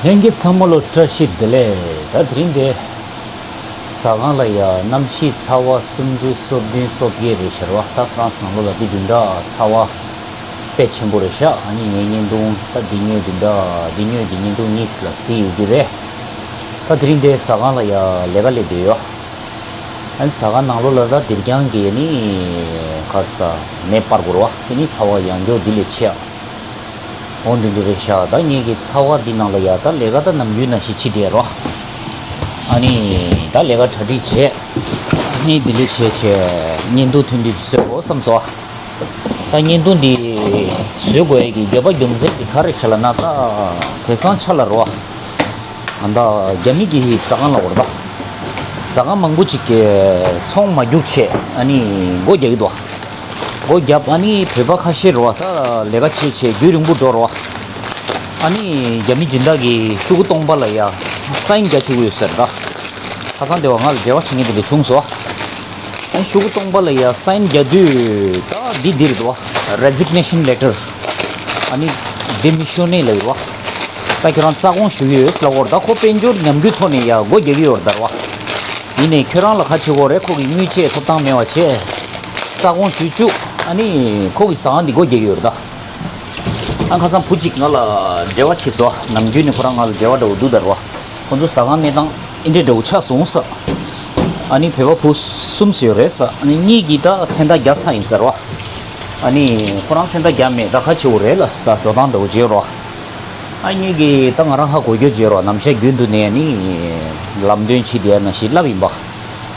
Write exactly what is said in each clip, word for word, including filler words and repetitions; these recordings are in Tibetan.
ལྷན་རྒྱས་ཚང་མ་ལ་བཀྲ་ཤིས་བདེ་ལེགས། ད་དེ་རིང་འདི་ཟ་ཁང་ལ་ཡ་གནམ་གཤིས་ཚ་བ་སུམ་ཅུ་སོ་བདུན་སོ་བརྒྱད་རེད་ཤག་ར་བ། ད་ཧྥ་རན་སི་ནང་ལོགས་ལ་འདི་བདུན་ཕྲག་ཚ་བ་དཔེ་ཆེན་པོ་རེད་ཤག་ཨ་ནི་ངའི་བརྙན་ཐུང་ད་འདི་ཉོས་བདུན་ཕྲག་འདི་ཉོས་འདི་བརྙན་ཐུང་གཉིས་ལ་གཟིགས་ཡོད་རྒྱུ་རེད། ད་དེ་རིང་འདི་ཟ་ཁང་ལ་ཡ་ལས་ཀ་ལས་བསྡད་ཡོད། ཨ་ནི་ཟ་ཁང་ནང་ལོགས་ལ་ད་དེ་རྐྱང་གི་ནི་གར་ས་མེ་སྤར་དགོས་ར་བ། དེ་ནི་ཚ་བ་ཡང་མགྱོགས་འདི་ལས་ཆེ་ཨ། འོ་འདི་འདྲ་རེད་ཤག་ད་ངེད་ཀྱི་ཚ་བ་འདི་ནང་ལ་ཡ་ད་ལས་ཀ་ད་ནམ་རྒྱུན་ནང་བཞིན་བྱེད་བསྡད་རོ། ཨ་ནི་ད་ལས་ཀ་གྲ་སྒྲིག་བྱས། ཨ་ནི་འདི་འདྲ་བྱས་བྱས་བརྙན་ཐུང་ཐུང་འདི་བཟོས་དགོས་བསམ་སོང་ཨ། ད་བརྙན་ཐུང་འདི་བཟོས་དགོས་ཡ་གི་དགོས་པ་རྒྱུ་མཚན་འདི་ག་རེ་ཤག་ལབ་ན། ད་དེང་སང་ཆ་ལ་རོ། ཨ་ད་རྒྱ་མི་གི་ཟ་ཁང་ལ་འོར་ད། ཟ་ཁང་མང་པོ་ཅིག་གི་ཚོང་མ་རྒྱུག་བྱས་ཨ་ནི་སྒོ་རྒྱག་གི་འདུག་སྒོ་བརྒྱབ། ཨ་ནི་བོད་པ་ཁ་ཤས་རོ་ད་ལས་ཀ་བྱས་བྱས་རྒྱུན་རིང་པོ་འགྲོ་རོ། ཨ་ནི་རྒྱ་མི་སྦྱིན་བདག་གིས་ཤོག་གུ་སྟོང་པ་ལ་ཡ་སའིན་རྒྱག་བཅུག་ཡོད་ཟེར་ད། ཁ་སང་དེ་བ་ང་ལ་འབྲེལ་བ་བྱེད་མཁན་དེ་འདྲ་བྱུང་སོང་། ཨ་ནི་ཤོག་གུ་སྟོང་པ་ལ་ཡ་སའིན་རྒྱག་དུས་ད་འདི་འདིར་འདུག resignation letter ཨ་ནི་demissionner ལབ་ཡོད་རོ། ད་ཁྱོད་རང་རྩ་དགོངས་ཞུ་གི་ཡོད་ལབ་ཡོད་རེད། ད་ཁོ་དཔལ་འབྱོར་ཉམས་རྒུད་ཐོག་ནས་ཡ་སྒོ་རྒྱག་གི་ཡོད་རེད་ད་རོ། ཡིན་ནའི་ཁྱོད་རང་ལ་ག་བྱེད་དགོས་རེད། ཁོ་གི་དངུལ་ཆད་ཐོབ་ཐང་མེད་པ་བྱས། རྩ་དགོངས་ཞུས་བཅུག་ཨ་ནི་ཁོ་གི་ཟ་ཁང་འདི་སྒོ་རྒྱག་གི་ཡོད་རེད་ད། ཨ་ཁ་སང་བུ་གཅིག་ང་ལ་འབྲེལ་བ་བྱས་སོང་། ནམ་རྒྱུན་ནས་ཁོ་རང་ང་ལ་འབྲེལ་བ་འདྲ་བོ་འདུག་ད་རོ། ཁོ་ཚོ་ཟ་ཁང་གནས་སྟངས་འདི་འདྲ་འདྲ་བོ་ཆགས་སོང་ཟེར། ཨ་ནི་བོད་པ་བུ་གསུམ་ཙམ་ཡོད་རེད་ཟེར། ཨ་ནི་གཉིས་ཀྱིས་ད་མཚན་རྟགས་བརྒྱབ་ཚར་ཡིན་ཟེར་རོ། ཨ་ནི་ཁོ་རང་མཚན་རྟགས་བརྒྱབ་མེད། ད་ག་བྱེད་དགོས་རེད་ལབ་ཟེར། ད་འགྲོ་སྟངས་འདྲ་བོ་བྱེད་རོ། ཨ་ངེད་ཀྱིས་ད་ང་རང་ཧ་གོ་རྒྱུ་བྱས་རོགས། ནམ་ཞག་རྒྱུན་དུ་ནས་ནི་ལམ་སྟོན་བྱེད་བསྡད་ནང་བཞིན་ལབ་ཡིན་པ།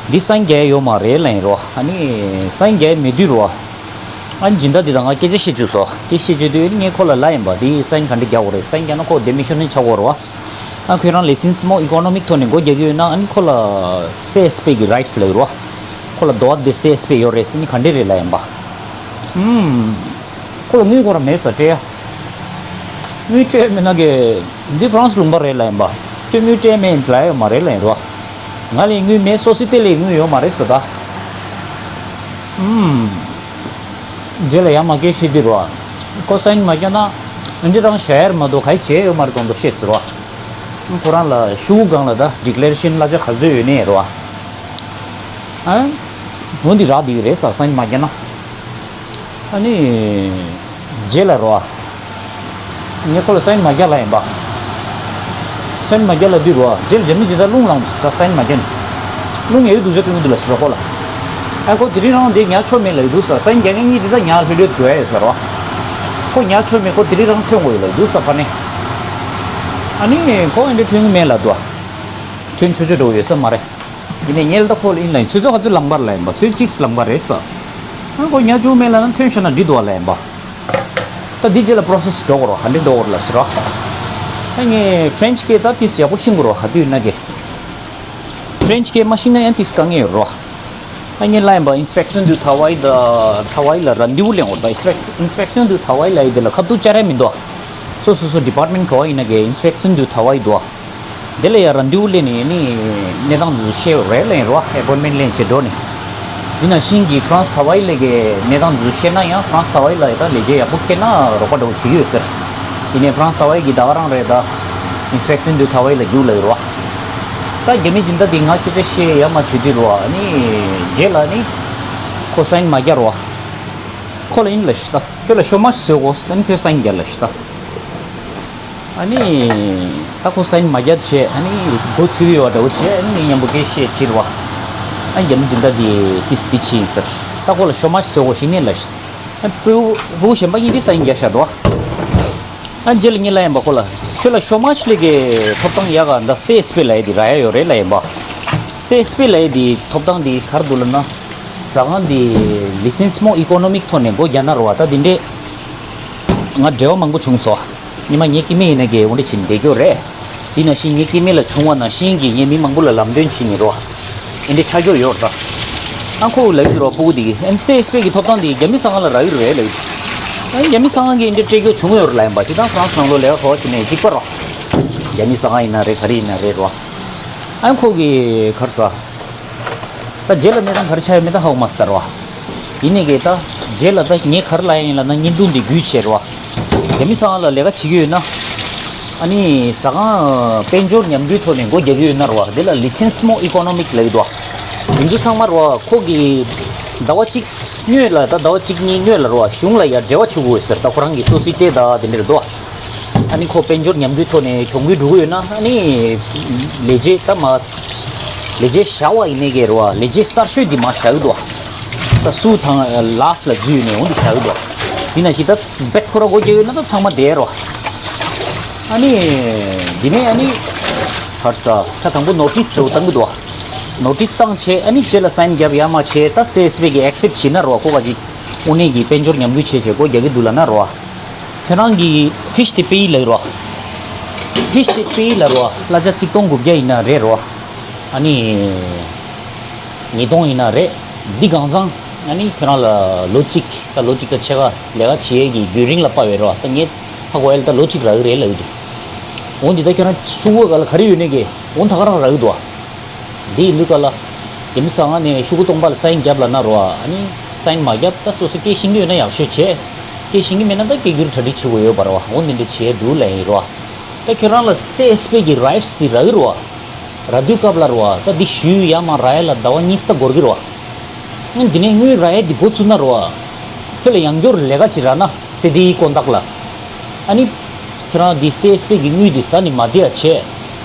འདི་སའིན་རྒྱག་ཡ་ཡོད་མ་རེད་ལབ་ཡིན་རོགས། ཨ་ནི་སའིན་རྒྱག་ཡ་མེད་དུས་རོགས། ཨ་ནི་སྦྱིན་བདག་འདི་དང་ང་སྐད་ཆ་བཤད་བཅུག་སོང་། དེ་བཤད་བཅུག་དུས་ངས་ཁོ་ལ་ལབ་ཡིན་པ། འདི་སའིན་ག་འདྲ་རྒྱག་དགོས་རེད། སའིན་རྒྱག་ན་ཁོ་demissionner ཆགས་དགོས་རེད་བ། ཨ་ཁོས་རང་licenciement économique ཐོག་ནས་སྒོ་རྒྱག་གི་ཡོད་ན་ཨ་ནི་ཁོ་ལ་C S P གི་rights ལབ་ཡོད་རོགས། ཁོ་ལ་droit de C S P ཡོད་རེད་ཟེར། ནི་ག་འདྲ་རེད་ལབ་ཡིན་པ། ཨུམ། ཁོ་ལ་དངུལ་ཁོ་རང་མེད་ཟེར་སྤྲད་ཡ། དངུལ་སྤྲད་མེད་ན་གི། འདི་ཧྥ་རན་སི་ལུང་པ་རེད་ལབ་ཡིན་པ། ཁྱོད་དངུལ་སྤྲད་མེད་ལབ་ཡོད་མ་རེད་ལབ་ཡིན་རོ། ང་ལ་དངུལ་མེད། སོ་སི་ཏེ་ལའི་དངུལ་ཡོད་མ་རེད་ཟེར་ད། ཨུམ། རྗེས་ལ་ཡང་མ་སྐད་བཤད་དུས་རོ། ཁོ་སའིན་མ་རྒྱག་ན་འདི་རང་བཞག་ཡར་མ་གཏོགས་ག་རེ་བྱས་ཡོད་མ་རེད་གོང་དུ་བཤད་ཟེར་རོ། ཁོ་རང་ལ་ཤོག་གུ་སྒང་ལ་ད་declaration གླ་ཆ་ག་ཚོད་ཡོད་ནས་རོ། ཨ། འོ་འདི་རག་འདི་ཡོད་རེད་ཟེར། སའིན་མ་རྒྱག་ན། ཨ་ནི། རྗེས་ལ་རོ། ངས་ཁོ་ལ་སའིན་མ་རྒྱག་ལབ་ཡིན་པ། སའིན་མ་རྒྱག་ལབ་དུས་རོ། རྗེས་ལ་རྒྱ་མི་སྦྱིན་བདག་རླུང་ལངས་སོང་། ད་སའིན་མ་རྒྱག་ནས། རླུང་ཡོད་འདུག་ཟེར་དུས་འདུག་ལབ་ཟེར་རོ་ཁོ་ལ། ཨ་ཁོ་དེ་རིང་རང་དེ་ཉར་ཆོག་མེད་ལབ་འདུག་ཟེར། སའིན་རྒྱག་མཁན་གཉིས་དེ་ད་ཉར་ལྷོད་ལྷོད་འགྲོ་ཡ་ཡོད་ཟེར་རོ། ཁོ་ཉར་ཆོག་མེད། ཁོ་དེ་རིང་རང་ཐོན་དགོས་ཡོད་ལབ་འདུག་ཟེར་ཕ་ནས། ཨ་ནི་ཁོ་ཨེ་འདྲ་ཐོན་གི་མེད་ལབ་འདུག་ཐོན་ཆོག་ཆོག་འགྲོ་ཡོད་ས་མ་རེད། ཡིན་ནའི་ངས་ལ་ད་ཁོ་ལ་ཡིན་ལ་ཡིན། ཚོད་ཚོད་ག་ཚོད་ལམ་ཁར་ལ་ཡིན་པ། ཚོད་གཅིག་ལམ་ཁར་རེད་ས། ཨ་ཁོ་ཉར་བཅུག་མེད་ལ་ན་ཐོན་ཤོག་ན་འགྲིག་འདུག་ལ་ཡིན་པ། ད་འདི་རྗེས་ལ་process་འགྲོ་དགོས་རོ། ག་འདྲས་འགྲོ་དགོས་རོ་ལ་ཟེར་རོ། ཨ་ངས་French་སྐད་ད་ཏིས་ཡག་པོ་ཤེས་དགོས་རོ། ག་དུས་ན་གི་French་སྐད་མ་ཤེས་ན་ཡང་ཏིས་དཀའ་ངལ་ཡོད་རོ། ཨ་ངས་ལ་ཡིན་པ་inspection du travail་ད་travail་ལ་rendez-vous་ལེན་དགོས་རོ། ད་inspection du travail་ལ་ཡི་དེ་ལ་ཁ་ཐུག་བཅར་ཡ་མི་འདུག་སོ་སོ་སོ་department་ག་བ་ཡིན་ན་གི་inspection du travail་འདུག་དེ་ལ་ཡང་rendez-vous་ལེན་ནས་ནི་གནས་སྟངས་འདི་ཚོ་བཤད་རེད་ལབ་ཡིན་རོ། appointment་ལེན་བྱས་འགྲོ་ནས། འདི་ནང་བཞིན་གྱི་France་ཐ་ཝའི་ལ་གི་གནས་སྟངས་འདི་ཚོ་བཤད་ན་ཡང་France་ཐ་ཝའི་ལ་ཡི་ད་ལས་བྱེད་ཡག་པོ་ཁེལ་ན་རོགས་པ་འདྲ་བོ་བྱེད་ཀྱི་ཡོད་ཟེར། ཡིན་ནའི་France་ཐ་ཝའི་གི་ད་ག་རང་རེད་ད། inspection du travail་ལ་རྒྱུགས་ལབ་ཡོད་རོ། ད་རྒྱ་མི་སྦྱིན་བདག་འདི་ང་སྐད་ཆ་བཤད་ཡ་མ་བྱེད་དུས་རོ། ཨ་ནི་རྗེས་ལ་ནི་ཁོ་sign་མ་རྒྱག་རོ། ཁོ་ལ་ཡིན་ལབ་ཤི་ད། ཁྱོད་ལ་chômage་བཟོ་དགོས་ཟེར་ནི་ཁོས་sign་རྒྱག་ལབ་ཤི་ད། ཨ་ནི། ད་ཁོ་sign་མ་རྒྱག་བྱས་ཨ་ནི་མགོ་ཚོས་ཡོད་པ་འདྲ་བོ་བྱས། ཨ་ནི་མཉམ་པོ་སྐད་བཤད་ཕྱིར་བ། ཨ་རྒྱ་མི་སྦྱིན་བདག་དེ་ཏིས་འདི་ཕྱིན་ཟེར། ད་ཁོ་ལ་chômage་བཟོ་དགོས་ཤི་ནི་ལབ་ཤི། ཨ་བུ་བུ་གཞན་པ་གཉིས་དེ་sign་རྒྱག་ཤ་འགྲོ། ཨ་རྗེས་ལ་ངས་ལབ་ཡིན་པ་ཁོ་ལ། ཁྱོད་ལ་chômage་ལས་ཀའི་ཐོབ་ཐང་ཡག་ག་འདི་C S P་ལབ་ཡ་དེ་རག་ཡ་ཡོད་རེད་ལབ་ཡིན་པ། C S P་ལབ་ཡ་དེ་ཐོབ་ཐང་དེ་ག་རེ་འདུག་ལབ་ན། ཟ་ཁང་དེ་licenciement économique་ཐོག་ནས་སྒོ་རྒྱག་ན་རོ་བ། ད་དེ་འདྲས་ང་འབྲེལ་བ་མང་པོ་བྱུང་སོང་། ཉི་མ་ངའི་སྐྱེ་དམན་ཡིན་ན་གི་འོ་འདྲ་བྱས་ནས་བསྡད་རྒྱུ་རེད། དེ་ནང་བཞིན་ངའི་སྐྱེ་དམན་ལ་བྱུང་བ་ནང་བཞིན་གྱི་ངས་མི་མང་པོ་ལ་ལམ་སྟོན་བྱས་ནས་རོ། འདི་འདྲའི་ཆ་འཇོག་ཡོད་རེད་ད། ཨ་ཁོ་ལབ་ཀྱི་རོ་ཕྲུ་གུ་དེ་གིས་ཨ་ནི་C S P་གི་ཐོབ་ཐང་དེ་རྒྱ་མི་ཟ་ཁང་ལ་རག་གི་རེད་ལབ་ཀྱི། ཨ་ནི་རྒྱ་མི་ཟ་ཁང་གིས་འདི་འདྲ་སྤྲད་རྒྱུ་བྱུང་ཡོད་རེད་ལབ་ཡིན་པ། སྤྱིར་བཏང་France་ནང་ལོགས་ལས་ཀ་ག་བ་བྱེད་ནས་གཅིག་པ་རོ། རྒྱ་མི་ཟ་ཁང་ཡིན་ན་རེད། ག་རེ་ཡིན་ན་རེད་རོ། ཨ་ནི་ཁོ་གིས་ག་རེ་ཟ། ད་རྗེས་ལ་གནས་སྟངས་ག་རེ་ཆགས་ཡོད་མེད་ད་ཧ་གོ་མ་སོང་ད་རོ། ཡིན་ནའི་གི་ད་རྗེས་ལ་ད་ངས་ག་རེ་ལབ་ཡ་ཡིན་ལབ་ན་བརྙན་ཐུང་འདི་བརྒྱུད་བྱས་རོ། རྒྱ་མི་ཟ་ཁང་ལ་ལས་ཀ་བྱེད་ཀྱི་ཡོད་ན། ཨ་ནི་ཟ་ཁང་དཔལ་འབྱོར་ཉམས་རྒུད་ཐོག་ནས་སྒོ་རྒྱག་གི་ཡོད་ན་རེད་བ། དེ་ལ་ལི་སེན་སི་མོ་ཨི་ཀོ་ནོ་མིག་ལབ་ཀྱི་འདུག་བ། དེ་ཚོ་ཚང་མ་རེད་བ། ཁོ་གི་ཟླ་བ་གཅིག་སྔོན་ལ། ད་ཟླ་བ་གཅིག་གཉིས་སྔོན་ལ་རེད་བ། གཞུང་ལ་ཡ་འབྲེལ་བ་བྱེད་དགོས་ཟེར། ད་ཁོ་རང་གི་སོ་སི་ཊེ་ད་དེ་འདྲ་རེད་འདུག་བ། ཨ་ནི་ཁོ་དཔལ་འབྱོར་ཉམས་རྒུད་ཐོག་ནས་གྱོང་གུད་འགྲོ་གི་ཡོད་ན། ཨ་ནི་ལས་བྱེད་ད་མ་ལས་བྱེད་བཞག་པ་ཡིན་ནའི་གི་རེད་བ། ལས་བྱེད་གསར་ཤོས་འདི་མར་བཞག་གི་འདུག་བ། ད་སུ་དང་ལཱསི་ལ་འཛུལ་ཡོད་ནའི་འོ་འདི་བཞག་གི་འདུག་བ། དེ་ནང་བཞིན་ད་རྦད་ཁོ་རང་སྒོ་རྒྱག་ཡོད་ན་ད་ཚང་མ་བསྡད་རེད་བ། ཨ་ནི་འདི་ནས་ཨ་ནི་ག་རེ་ཟ། ད་དང་པོ་ནོ་ཊིས་འདྲ་བོ་བཏང་གི་འདུག་བ། ནོ་ཊིས་བཏང་བྱས། ཨ་ནི་རྗེས་ལ་སའིན་རྒྱབ་ཡ་མ་བྱས། ད་སི་ཨེས་པི་གིས་ཨེག་སེབ་བྱས་ན་རེད་བ། ཁོ་ག་ཅིག་དངོས་གནས་ཀྱི་དཔལ་འབྱོར་ཉམས་རྒུད་བྱས་བྱས་སྒོ་རྒྱག་གི་འདུག་ལབ་ན་རེད་བ། ཁྱོད་རང་གི་ཕིཤ་དེ་པེ་ཡི་ལབ་རེད་བ། ཕིཤ་དེ་པེ་ཡི་ལབ་རེད་བ། གླ་ཆ་གཅིག་སྟོང་དགུ་བརྒྱ་ཡིན་ན་རེད་རེད་བ། ཨ་ནི་ཉིས་སྟོང་ཡིན་ན་རེད། འདི་གང་ཚང་ཨ་ནི་ཁྱོད་རང་ལ་ལོ་གཅིག་ད་ལོ་གཅིག་དང་ཕྱེད་ཀ་ལས་ཀ་བྱེད་ཡས་ཀྱི་རྒྱུན་རིང་ལ་དཔག་པ་རེད་བ། ད་ངས་ཧ་གོ་ཡ་ལ་ད་ལོ་གཅིག་རག་གི་རེད་ལབ་ཀྱི་འདུག་འོ་འདི་ད་ཁྱོད་རང་ཤོག་གུ་སྒང་ལ་ག་རེ་ཡོད་ནའི་གི་འོ་ད་ག་རང་རག་གི་འདུག་བ། འདི་ཡིན་དུས་སྒང་ལ་རྒྱ་མི་ཟ་ཁང་ནས་ཤོག་གུ་སྟོང་པ་ལ་སའིན་རྒྱབ་ལབ་ན་རེད་བ། ཨ་ནི་སའིན་མ་རྒྱབ། ད་སོ་སོ་སྐད་ཤེས་ཀྱི་ཡོད་ན་ཡག་ཤོས་བྱས། སྐད་ཤེས་ཀྱི་མེད་ན་ད་སྐད་སྒྱུར་གྲ་སྒྲིག་བྱེད་དགོས་ཡོད་པ་རེད་བ། འོ་འདི་འདྲ་བྱས་འདུག་ལབ་ཡིན་རེད་བ། ད་ཁྱོད་རང་ལ་སི་ཨེས་པི་གི་རའིཊ་སི་དེ་རག་གི་རེད་བ། རག་དུས་སྐབས་ལ་རེད་བ། ད་འདི་ཞུ་ཡ་མ་རག་ཡ་ལ་ཟླ་བ་གཉིས་ཙམ་འགོར་གི་རེད་བ། ཨ་འདི་ནས་དངུལ་རག་ཡ་འདི་འགོ་བཙུགས་ན་རེད་བ། ཁྱོད་ལ་ཡང་བསྐྱར་ལས་ཀ་ཅིག་རག་ན། སེ་ཌི་ཨི་ཀོན་ཊེག་ལ། ཨ་ནི་ཁྱོད་རང་འདི་སི་ཨེས་པི་གི་དངུལ་འདི་ཟ་ནས་མ་བསྡད་ཡ་བྱས།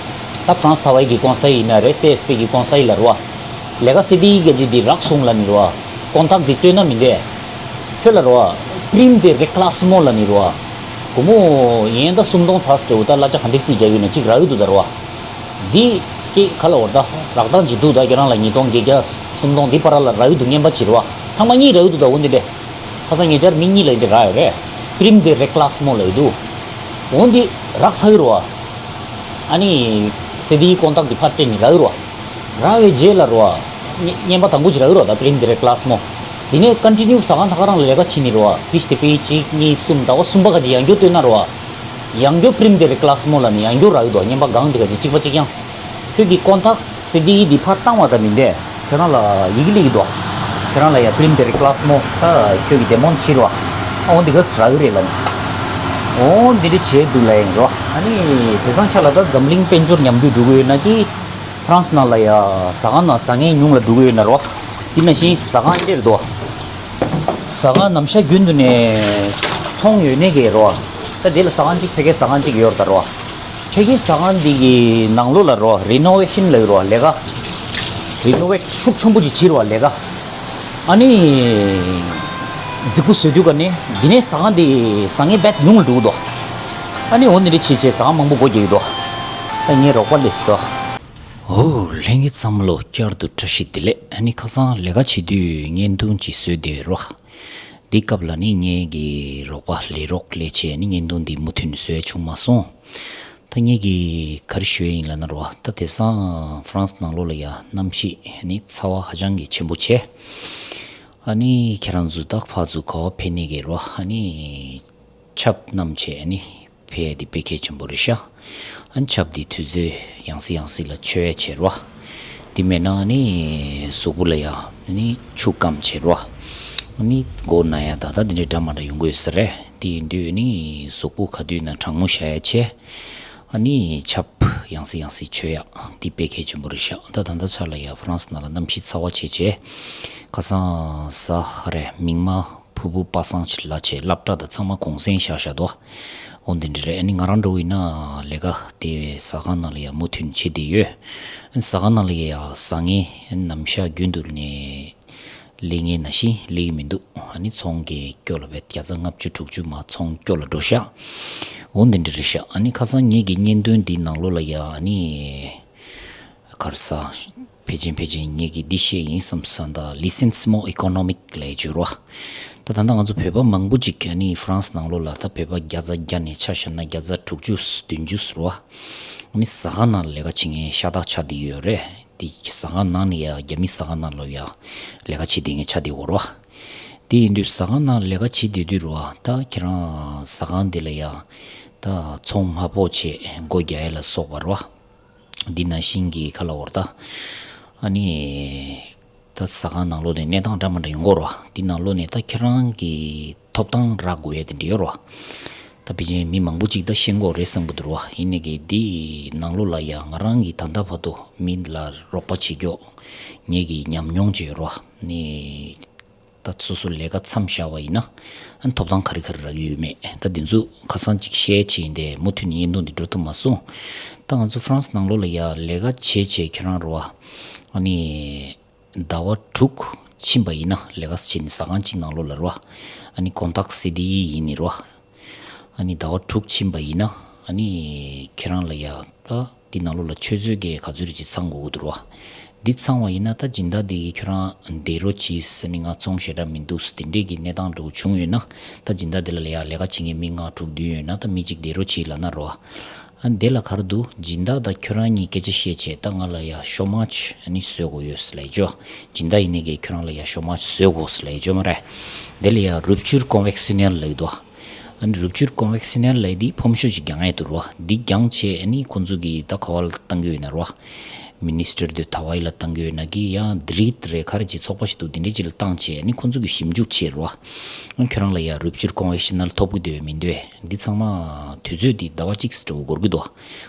ད་ཧྥ་རན་སི་ཐ་ཝའི་གི་ཀོང་སའི་ཡིན་ན་རེད། སི་ཨེས་པི་གི་ཀོང་སའི་ལ་རེད་བ། ལས་ཀ་སེ་ཌི་ཨི་ག་ཅིག་འདི་རག་སོང་ལབ་ནི་རེད་བ། ཀོན་ཊེག་འདི་བཏོན་ན་མི་འདས། ཁྱོད་ལ་རེད་བ། པྲིམ་དེ་རེ་ཀ་ལ་སི་མོ་ལབ་ནི་རེད་བ། སྒོར་མོ་ཡན་ད་སུམ་སྟོང་ཚར་སོང་འདྲ་བོ། ད་གླ་ཆ་ག་འདྲ་རྩིས་རྒྱག་ཡོད་ན་གཅིག་རག་གི་འདུག་ད་རེད་བ། འདི་ཀྱེ་ག་ལབ་དགོས་རེད། ད་རག་སྟངས་ཅིག་འདུག་ད་ཁྱོད་རང་ལ་ཉིས་སྟོང་བརྒྱད་བརྒྱ་སུམ་སྟོང་འདི་བར་ལ་རག་གི་འདུག་རྔན་པ་ཅིག་རེད་བ། ཐེངས་མ་གཉིས་རག་གི་འདུག་ད་འོ་འདི་འདྲས། ཁ་སང་ཉེ་ཆར་མི་གཉིས་ལ་འདི་འདྲས་རག་ཡོད་རེད། པྲིམ་དེ་རེ་ཀ་ལ་སི་མོ་ལབ་ཀྱི་འདུག་འོ་འདི་རག་ཚར་གི་རེད་བ། ཨ་ནི་སེ་ཌི་ཨི་ཀོན་ཊེག་འདི་ཕར་སྤྲད་ནས་རག་གི་རེད་བ། རག་པའི་རྗེས་ལ་རེད་བ། རྔན་པ་དང་པོ་ཅིག་རག་གི་རེད་བ། ད་པྲིམ་དེ་རེ་ཀ་ལ་སི་མོ། འདི་ནས་ཀོན་ཊི་ནིའུ་ཟ་ཁང་ད་ག་རང་ལ་ལས་ཀ་བྱེད་ནི་རེད་བ། ཕིཤ་དེ་པེ་ཡི་གཅིག་གཉིས་གསུམ། ཟླ་བ་གསུམ་པ་ག་ཅིག་ཡང་བསྐྱར་བཏོན་ན་རེད་བ། ཡང་བསྐྱར་པྲིམ་དེ་རེ་ཀ་ལ་སི་མོ་ལབ་ནས་ཡང་བསྐྱར་རག་གི་འདུག་རྔན་པ་གང་དེ་ག་ཅིག་གཅིག་པ་གཅིག་རྐྱང་། ཁྱོད་ཀྱི་ཀོན་ཊེག་སེ་ཌི་ཨི་འདི་ཕར་བཏང་བ་དང་མི་འདས། ཁྱོད་རང་ལ་ཡི་གེ་སླེབས་ཀྱི་འདུག་ཁྱོད་རང་ལ་ཡ་པྲིམ་དེ་རེ་ཀ་ལ་སི་མོ་ད་ཁྱོད་ཀྱི་བདེ་མོ་ཕྱིར་བ། ཨ་འོ་འདི་ག་རག་གི་རེད་ལབ་ནས། འོ་འདི་འདྲ་བྱས་འདུག་ལབ་ཡིན་རོ། ཨ་ནི་དེང་སང་ཆ་ལ་ད་འཛམ་གླིང་དཔལ་འབྱོར་ཉམས་རྒུད་འགྲོ་གི་ཡོད་ན་གི། ཧྥ་རན་སི་ནང་ལ་ཡ་ཟ་ཁང་ནང་ཟ་མཁན་ཉུང་ལ་འགྲོ་གི་ཡོད་ན་རོ། དེ་ནང་བཞིན་ཟ་ཁང་འདི་འདྲ་རེད་དོ། ཟ་ཁང་ནམ་ཞག་རྒྱུན་དུ་ནས་ཚོང་ཡོད་ནི་གི་རོ། ད་དེ་ལ་ཟ་ཁང་གཅིག་ཕ་གིའི་ཟ་ཁང་གཅིག་ཡོད་རེད་ད་རོ། ཕ་གིའི་ཟ་ཁང་འདི་གི་ནང་ལོགས་ལ་རོ། རི་ནོ་ཝེ་ཤིན་ལབ་ཀྱི་རོ། ལས་ཀ་རི་ནོ་ཝེ་ཤུགས་ཆེན་པོ་ཅིག་བྱས་རོ། ལས་ཀ་ཨ་ནི་རྫིག་པོ་བཟོས་དུས་ཀ་ནས་འདི་ནས་ཟ་ཁང་འདི་ཟ་མཁན་རྦད་ཉུང་ལ་འགྲོ་གི་འདུག་ཨ་ནི་འོ་འདི་འདྲ་བྱས་བྱས་ཟ་ཁང་མང་པོ་སྒོ་རྒྱག་གི་འདུག་ད་ངའི་རོགས་པ་སླེབས་སོང་། ཨོ། ལྷན་རྒྱས་ཚང་མ་ལོ་བསྐྱར་དུ་བཀྲ་ཤིས་བདེ་ལེགས། ཨ་ནི་ཁ་སང་ལས་ཀ་བྱེད་དུས་བརྙན་ཐུང་ཅིག་བཟོས་བསྡད་རོ། འདི་སྐབས་ལ་ནི་ངའི་གི་རོགས་པ་ལས་རོགས་སླེབས་བྱས་ནི་བརྙན་ཐུང་འདི་མུ་མཐུད་ནས་བཟོ་ཡ་བྱུང་མ་སོང་། ད་ངས་གི་ག་རེ་ཞུ་ཡ་ཡིན་ལབ་ན་རོ། ད་དེང་སང་ཧྥ་རན་སི་ནང་ལོགས་ལ་ཡ་གནམ་གཤིས་ནི་ཚ་བ་ཧ་ཅང་གི་ཆེན་པོ་བྱས། ཨ་ནི་ཁྱེད་རང་ཚོ་ད་ཕར་ཚུར་ག་པར་ཕེབས་ནི་གི་རོ། ཨ་ནི་ཆབ་བསྣམས་བྱས་ནི་ཕེབས་ཡ་དེ་དཔེ་གལ་ཆེན་པོ་རེད་ཤག་ཨ་ནི་ཆབ་དེ་དུས་ཚོད་ཡང་སེ་ཡང་སེ་ལ་མཆོད་ཡ་བྱེད་རོ། དེ་མེད་ན་ནི་གཟུགས་པོ་ལ་ཡ་ནི་ཆུ་སྐམ་བྱེད་རོ། ནི་མགོ་ན་ཡ་ད་ལྟ་དེ་འདྲའི་འདྲ་མ་འདྲ་ཡོང་གི་ཡོད་ས་རེད། དེ་ཡིན་དུས་ནི་གཟུགས་པོ་ག་དུས་ན་གྲང་མོ་བཞག་ཡ་བྱས། ཨ་ནི་ཆབ་ཡང་སེ་ཡང་སེ་མཆོད་ཡ་དེ་དཔེ་གལ་ཆེན་པོ་རེད་ཤག་ད་ད་ལྟ་ཆ་ལ་ཡ་ཧྥ་རན་སི་ནང་ལ་གནམ་གཤིས་ཚ་བ་བྱས་བྱས། ཁ་སང་གཟའ་ཧ་རེ་མིག་དམར་ཕུར་བུ་པ་སངས་ལ་བྱས་སློབ་གྲྭ་དང་ཚང་མ་གུང་སེང་བཞག་བཞག་འདུག་འོ་འདི་འདྲ་རེད། ཨ་ནི་ང་རང་འདྲ་བོ་ཡིན་ན་ལས་ཀ་དེ་ཟ་ཁང་ནང་ལ་ཡ་མུ་མཐུད་བྱེད་བསྡད་ཡོད། ཨ་ནི་ཟ་ཁང་ནང་ལ་ཡ་ཟ་མཁན་ནམ་ཞག་རྒྱུན་དུ་ནས་སླེབས་མཁན་ནང་བཞིན་སླེབས་ཀྱི་མི་འདུག་ཨ་ནི་ཚོང་གི་སྐྱོ་ལ་བས་བརྒྱ་ཆ་ལྔ་བཅུ་དྲུག་ཅུ་མ་ཚོང་སྐྱོ་ལ་འགྲོ་ཤག་འོ་འདི་འདྲ་རེད་ཤག་ཨ་ནི་ཁ་སང་ངེད་ཀྱི་བརྙན་ཐུང་འདི་ནང་ལོགས་ལ་ཡ་ཨ་ནི། ག་རེ་ཟ། ཕལ་ཆེར་ཕལ་ཆེར་ངེད་ཀྱིས་འདི་བཤད་ཡིན་བསམ་སོང་། ད་ལི་སེན་སི་མོ་ཨི་ཀོ་ནོ་མིག་ལབ་ཡ་ཅིག་ཡོད་རེད་བ། ད་ད་ལྟ་ང་ཚོ་བོད་པ་མང་པོ་ཅིག་ཨ་ནི་ཧྥ་རན་སི་ནང་ལོགས་ལ་ད་བོད་པ་བརྒྱ་ཆ་བརྒྱ་ནས་ཆ་བཞག་ན་བརྒྱ་ཆ་དྲུག་ཅུ་བདུན་ཅུ་ཟེར་རེད་བ། ཨ་ནི་ཟ་ཁང་ནང་ལ་ལས་ཀ་བྱེད་མཁན་ཤ་སྟག་ཆགས་བསྡད་ཡོད་རེད། དེ་ཟ་ཁང་ནང་ནས་ཡ་རྒྱ་མི་ཟ་ཁང་ནང་ལ་ཡ་ལས་ཀ་བྱེད་བསྡད་མཁན་ཆགས་བསྡད་ཡོད་རེད་བ། དེ་ཡིན་དུས་ཟ་ཁང་ནང་ལས་ཀ་བྱེད་བསྡད་དུས་རེད་བ། ད་ཁྱེད་རང་ཟ་ཁང་དེ་ལ་ཡ་ད་ཚོང་མ་ཕོག་བྱས་སྒོ་རྒྱག་ཡ་ལ་སོགས་པ་རེད་བ། འདི་ནང་བཞིན་གྱི་ཁ་ལ་འོར་ད། ཨ་ནི། ད་ཟ་ཁང་ནང་ལོགས་ནས་གནས་སྟངས་འདྲ་མི་འདྲ་ཡོང་གི་ཡོད་རེད་བ། འདི་ནང་ལོགས་ནས་ད་ཁྱེད་རང་གི་ཐོབ་ཐང་རག་དགོས་ཡ་དེ་འདྲ་ཡོད་རེད་བ། ད་ཕལ་ཆེར་མི་མང་པོ་ཅིག་ད་ཤེས་ཀྱི་ཡོད་རེད་བསམ་གྱི་འདུག་ར་བ། ཡིན་ནའི་གི་འདི་ནང་ལོགས་ལ་ཡ་ང་རང་གིས་ད་ལྟ་བར་དུ་མི་ལ་རོགས་པ་བྱེད་རྒྱུ་ངེད་ཀྱི་ཉམས་མྱོང་ཅིག་ཡོད་ར་བ། ནི། ད་སོ་སོ་ལས་ཀ་མཚམས་བཞག་པ་ཡིན་ན། ཨ་ནི་ཐོབ་ཐང་ག་རེ་ག་རེ་རག་གི་ཡོད་མེད། ད་འདི་ཚོ་ཁ་སང་ཅིག་བཤད་བྱས་ཡིན་ཏེ་མུ་མཐུད་ནས་བརྙན་ཐུང་འདི་འགྲོ་ཐུབ་མ་སོང་། ད་ང་ཚོ་ཧྥ་རན་སི་ནང་ལོགས་ལ་ཡ་ལས་ཀ་བྱས་བྱས་ཁྱོད་རང་ར་བ། ཨ་ནི། ཟླ་བ་དྲུག་ཕྱིན་པ་ཡིན་ན་ལས་ཀ་བྱས་ནས་ཟ་ཁང་གཅིག་ནང་ལོགས་ལ་ར་བ། ཨ་ནི་ཀོན་ཊག་སི་ཌི་ཨི་ཡིན་ནི་ར་བ། ཨ་ནི་ཟླ་བ་དྲུག་ཕྱིན་པ་ཡིན་ན། ཨ་ནི་ཁྱེད་རང་ལ་ཡ་ད་འདི་ནང་ལོགས་ལ་ཆུ་ཚོད་བརྒྱད་ག་ཚོད་རེ་ཅིག་ཚང་དགོས་ཀྱི་འདུག་ར་བ། འདི་ཚང་བ་ཡིན་ན་ད་སྦྱིན་བདག་འདི་གིས་ཁྱོད་རང་བསྡད་རོགས་གྱིས་ཟེར་ནས་ང་ཚོང་ཞེ་དྲག་མི་འདུག་ཟེར་དེ་འདྲས་ཀྱི་གནས་སྟངས་འདྲ་བོ་བྱུང་ཡོད་ན། ད་སྦྱིན་བདག་འདི་ལ་ལ་ཡ་ལས་ཀ་བྱེད་མཁན་མི་ལྔ་དྲུག་བདུན་ཡོད་ན་ད་མི་གཅིག་བསྡད་རོགས་གྱིས་ལབ་ན་ར་བ། ཨ་ནི་དེ་ལ་ག་རེ་འདུག་སྦྱིན་བདག་དང་ཁྱོད་རང་གཉིས་སྐད་ཆ་བཤད་བྱས་ད་ང་ལ་ཡ་ཤོ་མཱ་ཆི་ཨ་ནི་བཟོ་དགོས་ཡོད་ཟེར་ལབ་ཡོད་ཅོ། སྦྱིན་བདག་ཡིན་ནའི་གིས་ཁྱོད་རང་ལ་ཡ་ཤོ་མཱ་ཆི་བཟོ་དགོས་ཟེར་ལབ་ཡོད་ཅོ་མ་རེད། དེ་ལ་ཡ་རུབ་བཅུར་ཀོན་ཝེག་སི་ནེལ་ལབ་ཡོད་དོ། ཨ་ནི་རུབ་བཅུར་ཀོན་ཝེག་སི་ནེལ་ལབ་ཡས་འདི་ཕོམ་ཤོ་ཅིག་རྒྱག་ཡས་འདུག་ར་བ། འདི་རྒྱག་བྱས་ཨ་ནི་ཁོང་ཚོ་གིས་ད་ག་བ་ལ་བཏང་གི་ཡོད་ན་ར་བ། མི་ནི་སི་ཊར་དུ་ཐ་ཝའི་ལ་བཏང་གི་ཡོད་ན་གི་ཡང་དི་རིད་རེད་ག་རེ་ཅིག་ཚོགས་པ་ཞིག་འདུག་དེ་འདྲས་ཅིག་ལ་བཏང་བྱས་ཨ་ནི་ཁོང་ཚོ་གིས་ཞིབ་འཇུག་བྱས་ར་བ། ཨ་ཁྱོད་རང་ལ་ཡ་རུབ་བཅུར་ཀོན་ཝེག་སི་ནེལ་ཐོབ་གི་འདུག་མི་འདུག་འདི་ཚང་མ་དུས་ཚོད་འདི་ཟླ་བ་གཅིག་ཙམ་འགོར་གི་འདུག་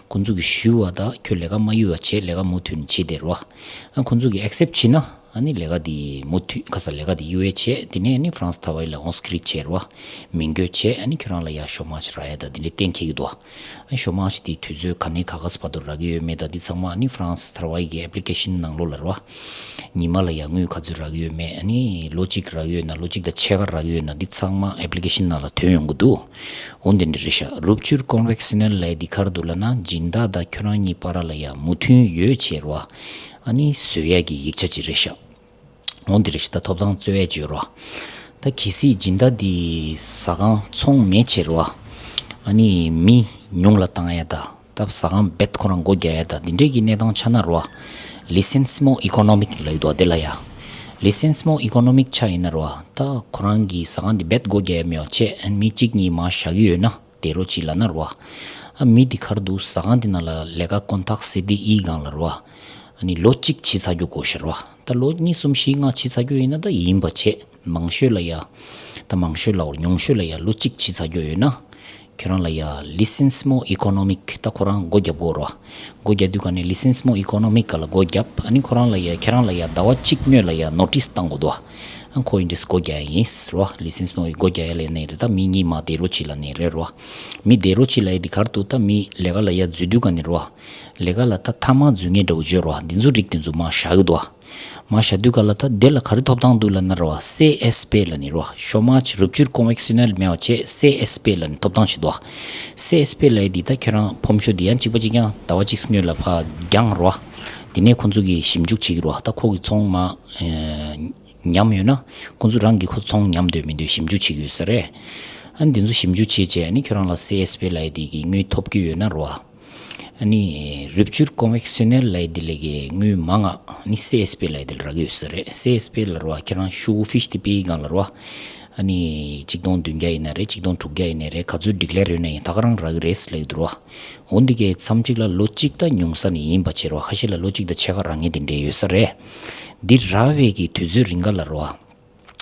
ཁོང་ཚོ་གིས་ཞུས་པ་ད་ཁྱོད་ལས་ཀ་མ་གཡུག་པ་བྱས་ལས་ཀ་མུ་མཐུད་ནས་བྱེད་བསྡད་ར་བ། ཨ་ཁོང་ཚོ་གིས་ཨེག་སེབ་བྱས་ན། ཨ་ནི་ལས་ཀ་འདི་མུ་མཐུད་ཁ་ས་ལས་ཀ་འདི་གཡུག་ཡས་བྱས་དེ་ནས་ཨ་ནི་ཧྥ་རན་སི་ཐ་ཝའི་ལ་ཨོན་སི་ཀི་རིད་བྱས་ར་བ། མིང་བཀོད་བྱས་ཨ་ནི་ཁྱོད་རང་ལ་ཡ་ཤོ་མཱ་ཆི་རག་ཡས་ད་འདི་འདྲས་གཏན་འཁེལ་གི་འདུག་ཨ་ཤོ་མཱ་ཆི་འདི་དུས་ཚོད་ག་ནས་ག་ག་ས་བར་དུ་རག་གི་ཡོད་མེད་ད་འདི་ཚང་མ་ཨ་ནི་ཧྥ་རན་སི་ཐ་ཝའི་གི་ཨེབ་ལི་ཀེ་ཤན་ནང་ལོགས་ལ་ར་བ། ཉི་མ་ལ་ཡ་དངུལ་ག་ཚོད་རག་གི་ཡོད་མེད་ཨ་ནི་ལོ་གཅིག་རག་གི་ཡོད་ན་ལོ་གཅིག་དང་ཕྱེད་ཀ་རག་གི་ཡོད་ན་འདི་ཚང་མ་ཨེབ་ལི་ཀེ་ཤན་ནང་ལ་ཐོན་ཡོང་གི་འདུག་འོ་འདི་འདྲས་རེད་ཤག་རུབ་བཅུར་ཀོན་ཝེག་སི་ནེལ་ལབ་ཡས་འདི་ག་རེ་འདུག་ལབ་ན་སྦྱིན་བདག་དང་ཁྱོད་རང་གཉིས་བར་ལ་ཡ་མོས་མཐུན་ཡོད་བྱས་ར་བ། ཨ་ནི་བཟོ་ཡས་ཀྱི་ཡིག་ཆ་ཅིག་རེད་ཤག་འོ་འདི་རེད་ཤག་ད་ཐོབ་ཐང་རྩོད་ཡས་ཅིག་ཡོད་རེད་བ། ད་གལ་སྲིད་སྦྱིན་བདག་འདི་ཟ་ཁང་ཚོང་མེད་བྱས་རེད་བ། ཨ་ནི་མི་ཉུང་ལ་བཏང་ཡས་ད་ད་ཟ་ཁང་རྦད་ཁོ་རང་སྒོ་རྒྱག་ཡས་ད་འདི་འདྲས་ཀྱི་གནས་སྟངས་ཆགས་ན་རེད་བ། ལི་སེན་སི་མོ་ཨི་ཀོ་ནོ་མིག་ལབ་ཀྱི་འདུག་བ་དེ་ལ་ཡ། ལི་སེན་སི་མོ་ཨི་ཀོ་ནོ་མིག་ཆགས་ཡིན་ན་རེད་བ། ད་ཁོ་རང་གི་ཟ་ཁང་འདི་རྦད་སྒོ་རྒྱག་ཡས་མེད་བ་བྱས་ཨ་ནི་མི་གཅིག་གཉིས་མར་བཞག་གི་ཡོད་ན། བསྡད་རོགས་གྱིས་ལབ་ན་རེད་བ། ཨ་མི་འདི་ག་རེ་འདུག་ཟ་ཁང་འདི་ནང་ལ་ལས་ཀ་ཀོན་ཊག་སི་ཌི་ཨི་སྒང་ལ་རེད་བ། ཨ་ནི་ལོ་གཅིག་བྱས་ཚར་རྒྱུ་དགོས་ཤག་རེད་བ། ད་ལོ་གཉིས་གསུམ་བཞི་ལྔ་བྱས་ཚར་རྒྱུ་ཡིན་ན་ད་ཡིན་པ་བྱས་མང་ཤོས་ལ་ཡ། ད་མང་ཤོས་ལ་འོར་ཉུང་ཤོས་ལ་ཡ་ལོ་གཅིག་བྱས་ཚར་རྒྱུ་ཡོད་ན། ཁྱོད་རང་ལ་ཡ་ལི་སེན་སི་མོ་ཨི་ཀོ་ནོ་མིག་ད་ཁོ་རང་སྒོ་རྒྱབ་དགོས་རེད་བ། སྒོ་རྒྱག་དུས་ག་ནས་ལི་སེན་སི་མོ་ཨི་ཀོ་ནོ་མིག་ག་ལ་སྒོ་རྒྱབ་ཨ་ནི་ཁོ་རང་ལ་ཡ་ཁྱེད་རང་ལ་ཡ་ཟླ་བ་གཅིག་སྔོན་ལ་ཡ་ནོ་ཊིས་བཏང་དགོས་འདུག་བ། ཨ་ཁོ་ཡིན་དུས་སྒོ་རྒྱག་ཡ་ཡིན་ཟེར་བ། ལི་སེན་སི་མོ་སྒོ་རྒྱག་ཡ་ལ་ཡ་ནས་རེད་ད་མི་གཉིས་མར་བསྡད་རོགས་གྱིས་ལབ་ནས་རེད་རོ། མི་བསྡད་རོགས་གྱིས་ལབ་ཡ་འདི་ག་རེ་འདུག་ད་མི་ལས་ཀ་ལ་ཡ་འཛུལ་དུས་ག་ནས་རོ། ལས་ཀ་ལ་ད་མཐའ་མ་འཛུལ་མཁན་འདྲ་བོ་བརྗོད་རོ། འདི་ཚོ་རིགས་དེ་ཚོ་མར་བཞག་གི་འདུག་བ། མར་བཞག་དུས་ག་ལ་ད་དེ་ལ་ག་རེ་ཐོབ་ཐང་འདུག་ལབ་ན་རོ། སེ་ཨེས་པེ་ལབ་ནས་རོ། ཤོ་མཱ་ཆི་རུབ་བཅུར་ཀོན་ཝེག་སི་ནེལ་མེད་པ་བྱས་སེ་ཨེས་པེ་ལབ་ནས་ཐོབ་ཐང་ཞིག་འདུག་བ། སེ་ཨེས་པེ་ལབ་ཡ་འདི་ད་ཁྱོད་རང་ཕོམ་ཤོ་འདི་ཡང་གཅིག་པ་གཅིག་རྐྱང་ཟླ་བ་གཅིག་སྔོན་ལ་ཕར་བརྒྱངས་རོ། དེ་ནས་ཁོང་ཚོ་གིས་ཞིབ་འཇུག་བྱེད་ཀྱི་རོ། ད་ཁོ་གི་ཚོང་མ་ཉམས་ཡོད་ན། ཁོང་ཚོ་རང་གིས་ཁོ་ཚོང་ཉམས་འདོད་མི་འདོད་ཞིབ་འཇུག་བྱེད་ཀྱི་ཡོད་ས་རེད། ཨ་ནི་འདི་ཚོ་ཞིབ་འཇུག་བྱས་རྗེས་ཨ་ནི་ཁྱོད་རང་ལ་སེ་ཨེས་པེ་ལབ་ཡ་དེ་གི་དངུལ་ཐོབ་ཀྱི་ཡོད་ན་རོ། ཨ་ནི་རུབ་བཅུར་ཀོན་ཝེག་སི་ནེལ་ལབ་ཡ་དེ་ལས་ཀྱི་དངུལ་མང་ང་ཨ་ནི་སེ་ཨེས་པེ་ལབ་ཡ་དེ་ལ་རག་གི་ཡོད་ས་རེད། སེ་ཨེས་པེ་ལ་རོ་ཁྱོད་རང་ཤུག་ཧྥིཤ་དེ་པེ་ཡི་སྒང་ལ་རོ། ཨ་ནི་གཅིག་སྟོང་བདུན་བརྒྱ་ཡིན་ན་རེད། གཅིག་སྟོང་དྲུག་བརྒྱ་ཡིན་ན་རེད། ག་ཚོད་སྒྲིག་ལས་རོལ་ན་ཡང་ད་ག་རང་རག་གི་རེད་ལབ་ཀྱི་འདུག་རོ། འོ་འདི་གའི་མཚམས་གཅིག་ལ་ལོ་གཅིག་ད་ཉུང་ས་ནས་ཡིན་པ་བྱས་རོ། ཁ་ཤས་ལ་ལོ་གཅིག་དང་ཕྱེད་ཀ་རག་མཁན་དེ་འདྲས་ཡོད་ས་རེད། འདི་རག་པའི་གི་དུས་ཚོད་རིང་ག་ལ་རོ།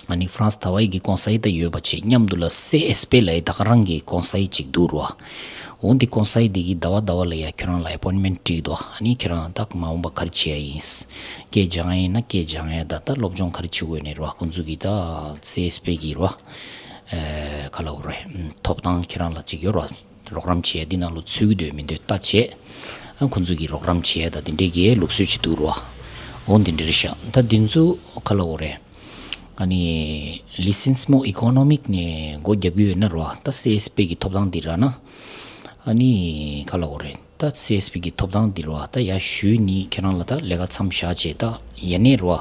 ཨ་ནི་ཧྥ་རན་སི་ཟླ་བ་ཡི་གི་གོང་ས་ཡི་ད་ཡོད་པ་བྱས་མཉམ་དུ་ལ་སེ་ཨེས་པེ་ལབ་ཡི་ད་ག་རང་གི་གོང་ས་ཡི་ཅིག་འདུག་རོ། འོ་འདི་གོང་ས་ཡི་འདི་གི་ཟླ་བ་ཟླ་བ་ལ་ཡ་ཁྱོད་རང་ལ་ཨེ་པོན་མེན་ཊི་བྲིས་འདུག་ཨ་ནི་ཁྱོད་རང་ད་མ་འོངས་པ་ག་རེ་བྱེད་ཡ་ཡིན། སྐད་སྦྱང་ཡ་ཡིན་ན་སྐད་སྦྱང་ཡ་ད་ད་སློབ་སྦྱོང་ག་རེ་བྱེད་དགོས་ནས་རོ། ཁོང་ཚོ་གི་ད་སེ་ཨེས་པེ་གི་རོ། ཨེ་ག་ལ་འོ་རེད། ཐོབ་ཐང་ཁྱེད་རང་ལ་ཅིག་ཡོད་རོ། རོགས་རམ་བྱེད་ཡ་འདི་ནང་ལོ་ཚུད་ཀྱི་འདུག་མི་འདུག་ལྟ་བྱེད། ཨ་ཁོང་ཚོ་གི་རོགས་རམ་བྱེད་ཡ་ད་འདི་འདྲས་གི་ལུགས་སྲོལ་ཅིག་འདུག་རོ། འོ་འདི་འདྲས་རེད་ཤག་ད་འདི་ཚོ་ག་ལ་འོ་རེད། ཨ་ནི་ལི་སེན་སི་མོ་ཨི་ཀོ་ནོ་མིག་ནས་སྒོ་རྒྱག་གི་ཡོད་ན་རོ། ད་སེ་ཨེས་པེ་གི་ཐོབ་ཐང་འདི་རག་ན། ཨ་ནི་ག་ལ་འོ་རེད། ད་སེ་ཨེས་པེ་གི་ཐོབ་ཐང་འདི་རོ། ད་ཡར་ཞུས་ནི་ཁྱེད་རང་ལ་ད་ལས་ཀ་མཚམས་བཞག་བྱས་ད་ཡ་ནས་རོ།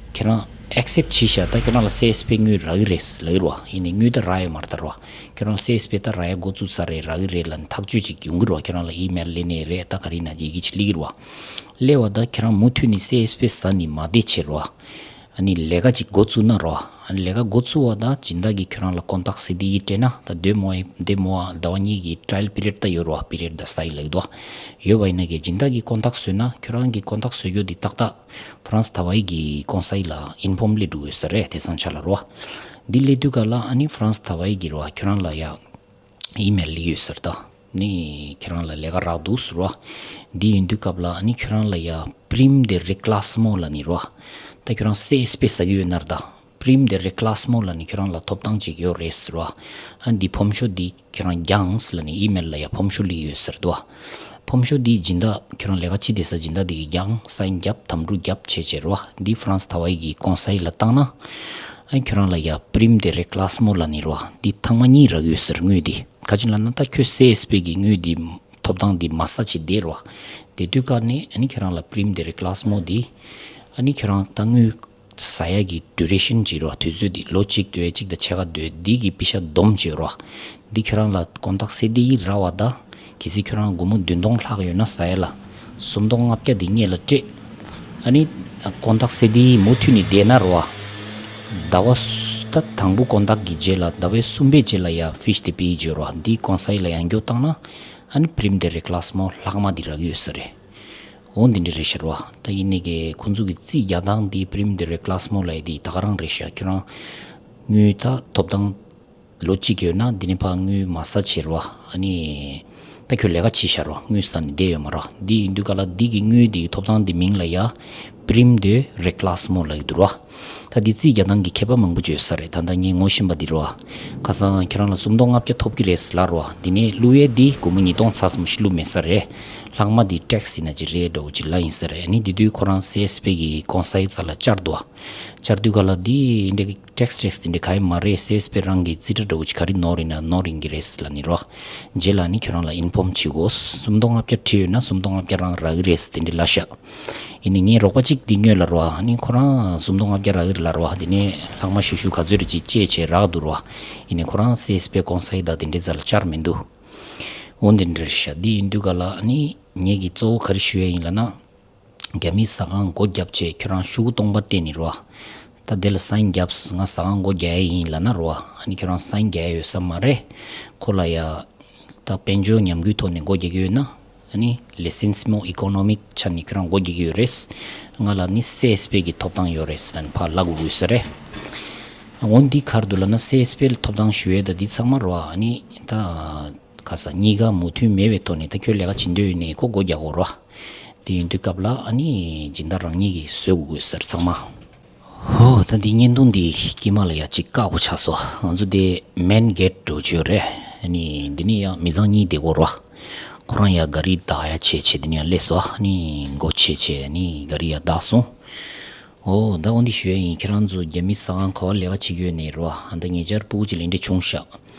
ཁྱེད་རང་ཨེག་སེབ་བྱས་ཤག་ད་ཁྱེད་རང་ལ་སེ་ཨེས་པེ་དངུལ་རག་གི་རེད་ལབ་ཀྱི་རོ། ཡིན་ནའི་དངུལ་ད་རག་ཡོད་མ་རེད་ད་རོ། ཁྱེད་རང་སེ་ཨེས་པེ་ད་རག་ཡ་འགོ་བཙུགས་ཚར་རེད། རག་གི་རེད་ལབ་ནས་ཐག་གཅོད་ཅིག་ཡོང་གི་རོ། ཁྱེད་རང་ལ་ཨི་མེལ་སླེབས་ནས་རེད། ད་ག་རེ་ན་ཡི་གེ་ཅིག་སླེབས་ཀྱི་རོ། སླེབས་པ་ད་ཁྱེད་རང་མུ་མཐུད་ནས་སེ་ཨེས་པེ་ཟ་ནས་མ་བསྡད་བྱས་རོ། ཨ་ནི་ལས་ཀ་ཅིག་འགོ་བཙུགས་ན་རོ། ཨ་ནི་ལས་ཀ་འགོ་བཙུགས་པ་དང་སྦྱིན་བདག་གིས་ཁྱོད་རང་ལ་ཀོན་ཊེག་སི་ཌི་ཨི་སྤྲད་ན་ད་སྡོད་མོ་ཨེ་སྡོད་མོ་ཨ་ཟླ་བ་གཉིས་ཀྱི་ཊ་ར་ཡལ་པི་རི་ཡོཌ་ད་ཡོད་རོ། པི་རི་ཡོཌ་ད་སའིན་ལབ་ཀྱི་འདུག་ཡོད་པ་ཡིན་ན་གི་སྦྱིན་བདག་གིས་ཀོན་ཊེག་བཟོས་ན་ཁྱོད་རང་གི་ཀོན་ཊེག་བཟོ་རྒྱུ་འདི་ཏག་ཏག་ཧྥ་རན་སི་ཟླ་བ་ཡི་གི་ཀོན་ས་ཡི་ལ་ཨིན་ཕོམ་སླེབས་འགྲོ་གི་ཡོད་ས་རེད། དེང་སང་ཆ་ལ་རོ། འདི་སླེབས་དུས་ག་ལ་ཨ་ནི་ཧྥ་རན་སི་ཟླ་བ་ཡི་གི་རོ་ཁྱོད་རང་ལ་ཡ། ཨི་མེལ་སླེབས་ཡོད་ཟེར་ད། ནི་ཁྱོད་རང་ལ་ལས་ཀ་རག་འདུག་ཟེར་བ། འདི་ཡིན་དུས་སྐབས་ལ་ཨ་ནི་ཁྱོད་རང་ལ་ཡ་པྲིམ་དེ་རེ་ཀླ་སི་མོ་ལབ་ནི་རེད་བ། ད་ཁྱོད་རང་སི་ཨེས་པི་ཟ་གི་ཡོད་ན་རེད་ད། པྲིམ་དེ་རེ་ཀླ་སི་མོ་ལབ་ནི་ཁྱོད་རང་ལ་ཐོབ་ཐང་ཅིག་ཡོད་རེད་ཟེར་བ། ཨ་འདི་ཕོམ་ཤོ་འདི་ཁྱོད་རང་རྒྱག་ཟེར་ལབ་ནི་ཨི་མེལ་ལ་ཡ་ཕོམ་ཤོ་སླེབས་ཡོད་ཟེར་འདུག་བ། ཕོམ་ཤོ་འདི་སྦྱིན་བདག་ཁྱོད་རང་ལས་ཀ་ཅི་བསྡད་ས་སྦྱིན་བདག་འདི་གིས་རྒྱག་སའིན་རྒྱབ་དམ་འབུལ་རྒྱབ་བྱས་བྱས་རེད་བ། འདི་ཧྥ་རན་སི་ཐ་ཝའི་གི་ཀོང་སའི་ལ་བཏང་ན། ཨ་ཁྱོད་རང་ལ་ཡ་པྲིམ་དེ་རེ་ཀླ་སི་མོ་ལབ་ནི་རེད་བ། འདི་ཐེངས་མ་གཉིས་རག་ཡོད་ཟེར་དངུལ་འདི། ག་ཅི་ལབ་ན་ད་ཁྱོད་སི་ཨེས་པི་གི་དངུལ་འདི་ཐོབ་ཐང་འདི་མ་ཟ་བྱས་བསྡད་རེད་བ། དེ་དུས་ཀ་ནས་ཨ་ནི་ཁྱོད་རང་ལ་པྲིམ་དེ་རེ་ཀླ་སི་མོ་འདི། ཨ་ནི་ཁྱོད་རང་ད་དངུལ་ཟ་ཡ་གི་ཌུ་རེ་ཤན་ཅིག་རེད་བ། དུས་ཚོད་འདི་ལོ་གཅིག་དང་གཅིག་དང་ཕྱེད་ཀ་དེ་འདི་གི་པེ་ཤ་སྡོམ་ཅིག་རེད་བ། འདི་ཁྱོད་རང་ལ་དགོང་དག་སེ་འདི་ཡི་རག་པ་ད། གལ་སྲིད་ཁྱོད་རང་སྒོར་མོ་བདུན་སྟོང་ལྷག་ཡོད་ན་ཟ་ཡ་ལ། སུམ་སྟོང་ལྔ་བརྒྱ་འདི་སྔོན་ལ་སྤྲད། ཨ་ནི་དགོང་དག་སེ་འདི་ཡི་མུ་མཐུད་ནས་བསྡད་ན་རེད་བ། ཟླ་བ་སུ་ད་དང་པོ་དགོང་དག་གི་རྗེས་ལ་ཟླ་བའི་གསུམ་པའི་རྗེས་ལ་ཡ་ཕིཤ་དེ་པེ་ཡི་ཡོད་རེད་བ། འདི་ཀོང་སའི་ལ་ཡ་འགྱོ་བཏང་ན། ཨ་ནི་པྲིམ་དེ་རེ་ཀླ་སི་མོ་ལྷག་མ་འདི་རག་གི་ཡོད་ས་རེད། འོ་འདི་འདྲ་རེད་ཤག་རེད་བ། ད་ཡིན་ནའི་གི་ཁོང་ཚོ་གི་རྩིས་རྒྱག་སྟངས་འདི་པྲིམ་དེ་རེ་ཀླ་སི་མོ་ལབ་ཡ་འདི་ད་ག་རང་རེད་ཤག་ཁྱོད་རང་དངུལ་ད་ཐོབ་ཐང་ལོ་གཅིག་ཡོད་ན་འདི་ནས་ཕར་དངུལ་མ་ཟ་བྱས་རེད་བ། ཨ་ནི་ད་ཁྱོད་ལས་ཀ་བྱས་ཤག་རེད་བ། དངུལ་ཟ་ནས་བསྡད་ཡོད་མ་རེད་བ། འདི་ཡིན་དུས་ག་ལ་འདི་གི་དངུལ་འདི་ཐོབ་ཐང་འདི་མིང་ལ་ཡ་པྲིམ་དེ་རེ་ཀླ་སི་མོ་ལབ་ཀྱི་འདུག་རེད་བ། ད་འདི་རྩིས་རྒྱག་སྟངས་ཀྱི་ཁྱད་པར་མང་པོ་ཅིག་ཡོད་ས་རེད། ད་ལྟ་ངས་ངོ་ཤེས་པ་འདི་རེད་བ། ཁ་སང་ཁྱེད་རང་ལ་སུམ་སྟོང་ལྔ་བརྒྱ་ཐོབ་ཀྱི་རེད་ཟེར་ལབ་རེད་བ། འདི་ནས་བླུག་ཡས་འདི་སྒོར་མོ་ཉིས་སྟོང་ཚར་སོང་ཞིག་བླུགས་མེད་ས་རེད། ལྷག་མ་འདི་ཊེག་སི་ཡིན་ན་ཅིག་རེད་འདྲ་བོ་ཅིག་ལབ་ཡིན་ས་རེད། ཨ་ནི་འདི་དུས་ཁོ་རང་སི་ཨེས་པི་གི་ཀོང་སའི་རྩ་ལ་བཅར་འདུག་བ། བཅར་དུས་ག་ལ་འདི་འདྲ་ཊེག་སི་ཊེག་སི་འདི་འདྲ་ག་ཡི་མ་རེད། སི་ཨེས་པི་རང་གི་རྩིས་ཁྲ་འདྲ་བོ་ཅིག་ག་རེ་ནོར་ཡིན་ན་ནོར་ཡིན་གྱི་རེད་ལབ་ནི་རེད་བ། རྗེས་ལ་ནི་ཁྱོད་རང་ལ་ཨིན་ཕོམ་བྱེད་དགོས། སུམ་སྟོང་ལྔ་བརྒྱ་བྲིས་ཡོད་ན་སུམ་སྟོང་ལྔ་བརྒྱ་རང་རག་གི་རེད་དེ་འདྲ་ལབ་ཤག་ཡིན་ནའི་ངའི་རོགས་པ་གཅིག་འདི་སྔོན་ལ་རེད་བ། ཨ་ནི་ཁོ་རང་སུམ་སྟོང་ལྔ་བརྒྱ་རག་གི་རེད་ལབ་རེད་བ། དེ་ནས་ལྷག་མ་ཞུ་ཞུ་ག་ཚོད་རེད་ཅིག་བཅད་བྱས་རག་འདུག་རེད་བ། ཡིན་ནའི་ཁོ་རང་སི་ཨེས་པི་ཀོང་སའི་དང་དེ་འདྲའི་རྩ་ལ་བཅར་མི་འདུག་འོ་འདི་འདྲ་རེད་ཤག་འདི་ཡིན་དུས་ག་ལ་ཨ་ནི་ངེད་ཀྱིས་གཙོ་བོ་ག་རེ་ཞུ་ཡ་ཡིན་ལབ་ན། རྒྱ་མིའི་ཟ་ཁང་སྒོ་བརྒྱབ་བྱས་ཁྱོད་རང་ཤོག་གུ་སྟོང་པ་སྤྲད་ནི་རེད་བ། ད་དེ་ལ་སའིན་རྒྱབ། ང་ཟ་ཁང་སྒོ་རྒྱག་ཡ་ཡིན་ལབ་ན་རེད་བ། ཨ་ནི་ཁྱོད་རང་སའིན་རྒྱག་ཡ་ཡོད་ས་མ་རེད། ཁོ་ལ་ཡ། ད་དཔལ་འབྱོར་ཉམས་རྒུད་ཐོག་ནས་སྒོ་རྒྱག་གི་ཡོད་ན། ཨ་ནི་ལེ་སེན་སི་མོ་ཨི་ཀོ་ནོ་མིག་ཆ་ནས་ཁྱོད་རང་སྒོ་རྒྱག་གི་ཡོད་རེད། ང་ལ་ནི་སི་ཨེས་པི་གི་ཐོབ་ཐང་ཡོད་རེད་ལབ་ནས་ཕར་ལབ་དགོས་ས་རེད། འོ་འདི་ག་རེ་འདུག་ལབ་ན་སི་ཨེས་པི་ལ་ཐོབ་ཐང་ཞུ་ཡས་ད་འདི་ཚང་མ་རེད་བ། ཨ་ནི་ད། ཁ་ས་གཉིས་ཀ་མོས་མཐུན་མེད་པའི་ཐོག་ནས་ད་ཁྱོད་ལས་ཀ་བྱེད་འདོད་ཡོད་ནའི་ཁོ་སྒོ་རྒྱག་དགོས་རེད་བ། དེ་ཡིན་དུས་སྐབས་ལ་ཨ་ནི་སྦྱིན་བདག་རང་ཉིད་ཀྱིས་བཟོ་དགོས་ཟེར་ཚང་མ། ཧོ། ད་འདི་བརྙན་ཐུང་འདི་དཀྱིལ་མ་ལ་ཡ་གཅིག་བཀག་དགོས་ཆགས་སོང་། ང་ཚོ་དེ་མེན་གེ་ཊི་འགྲོ་རྒྱུ་རེད། ཨ་ནི་འདི་ནས་ཡང་མི་ཚང་གཉིས་བསྡད་དགོས་རེད་བ། ཁོ་རང་ཡ་ག་རི་བདག་ཡ་བྱས་བྱས་དེ་ནས་ཡང་སླེབས་སོང་། ཨ་ནི་སྒོ་ཕྱེ་བྱས་ཨ་ནི་ག་རི་ཡ་བདག་སོང་། ཨོ། ད་འོ་འདི་ཞུ་ཡ་ཡིན། ཁྱེད་རང་ཚོ་རྒྱ་མི་ཟ་ཁང་ག་པར་ལས་ཀ་བྱེད་ཀྱི་ཡོད་ནའི་རེད་བ། ཨ་ད་ཉེ་ཆར་སྤུ་གུ་གཅིག་ལ་འདི་འདྲ་བྱུང་ཤག་